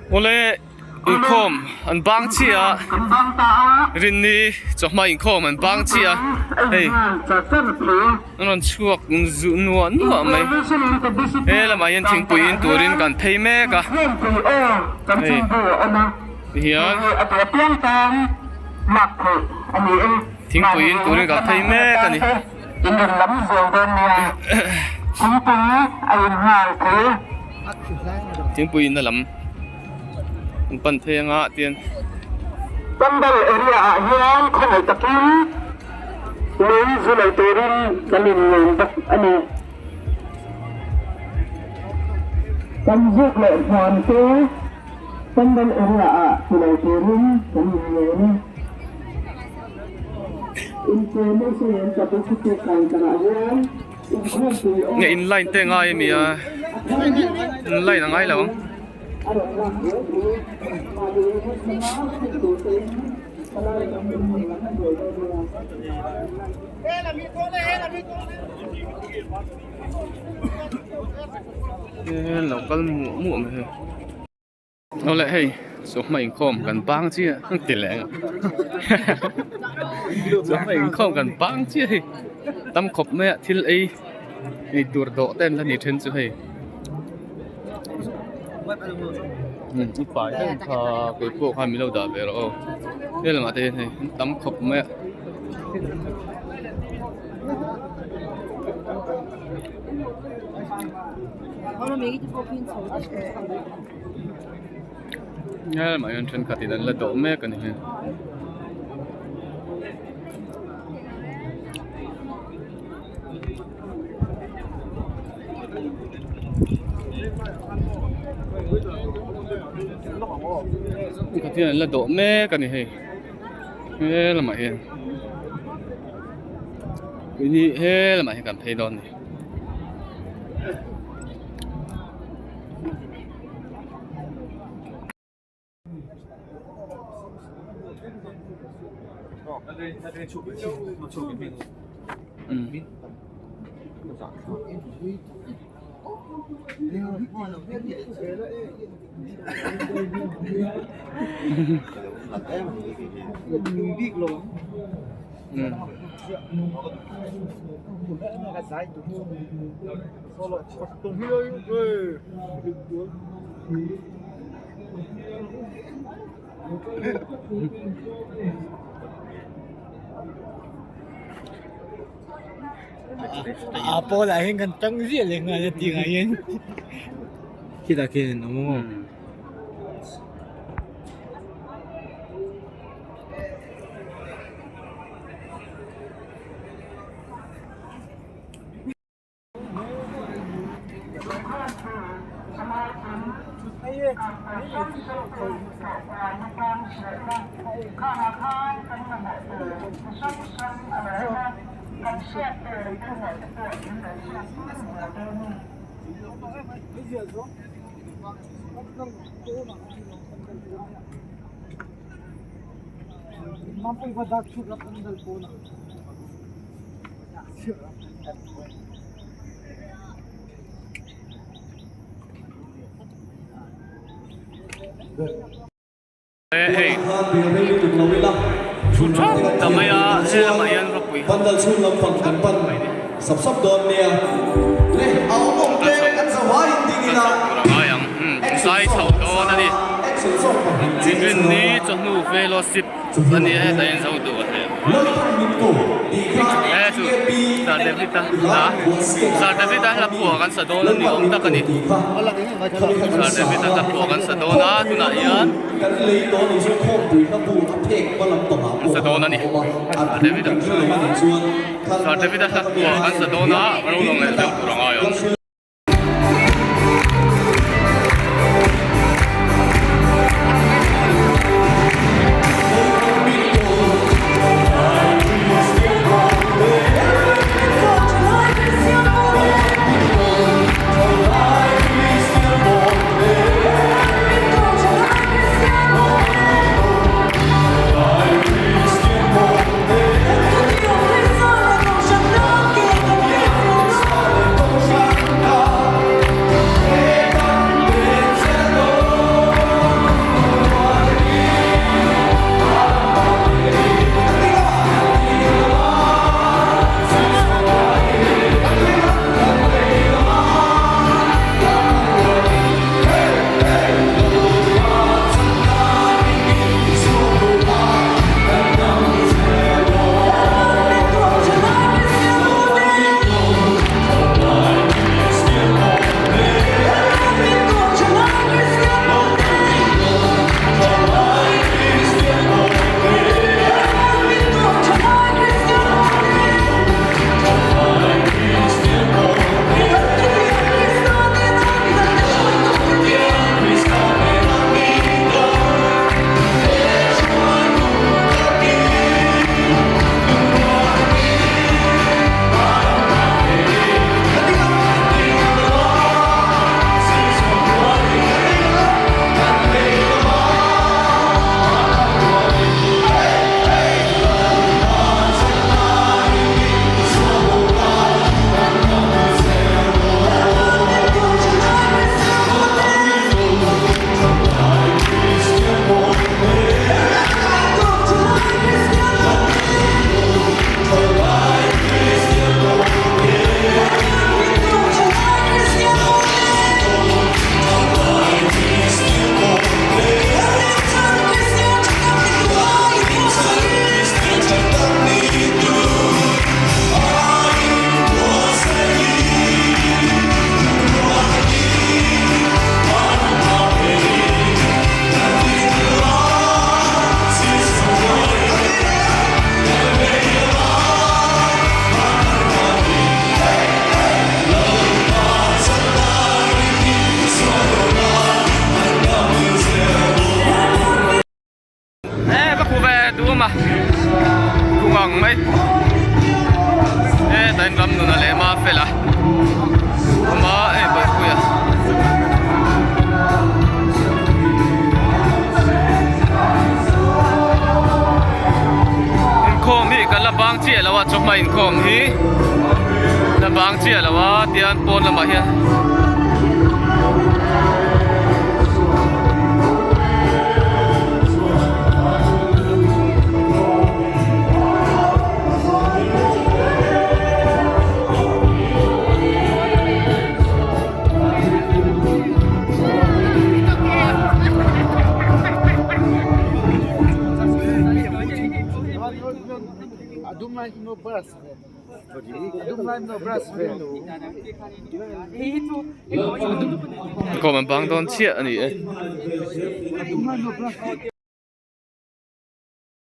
Awle inkhawm an bang chiah a rinni chawhma inkhawm an bang chiah a hei an rawn chhuak zuh nuah nuah mai he lamah hian thingpui in turin kan phei mek a hei tihian thingpui in turin kan phei mek a ni. Thingpui in na lam an pan phei anga tian Pandal area ah hian khawngaih takin lei zu lo turin kan in ngen bawk a ni. Kan zuk leh hmuam te Pandal area ah ti lo turin kan in ngen e. Nge in line te ngai ami a in line a ngai lo ang. Lo kal muah muah mai hei. Awle hei chawhma inkhawm kan bang chiah a ti leh ang chawhma inkhawm kan bang chiah hei tam khawp mai a thil ei ei tur dawh te an la ni then chu hei i pai reng kha keipawh khan min lo dah ve rawh aw he lamah te hian hei an tam khawp mai a. Helmah hian thenkhat in an la dawh mek a ni hi. Thenkhat hian an la dawh mek a ni hei helamah hian keini helamah hian kan phei dawn a ni. A pawl ah hian kan tang ziah leh nghal a tih ngah hian khitah khian an awm a maw. Hei thu thap ta mai a he lamah hian ropui ngai ang zai chho dawn a ni inrinni chawhnu fellowship a ni a hetah hian zo duh a hle he chu Sir David a hla Sir David a hla phuah kan sa dawn a ni awm tak a ni Sir David a hla phuah kan sa dawn a tunah hian an sa dawn a ni Sir David a Sir David a hla phuah kan sa dawn a a ro lawng leh deuh tur a ngai awm. mai. Hetah hian ram nun a lem a fel a awm a hei bawihpuia. Inkhawm hi kan la bang chiah lo a chawhma inkhawm hi la bang chiah lo a tian pawn lamah hian. Inkhawm an bang dawn chiah a ni e.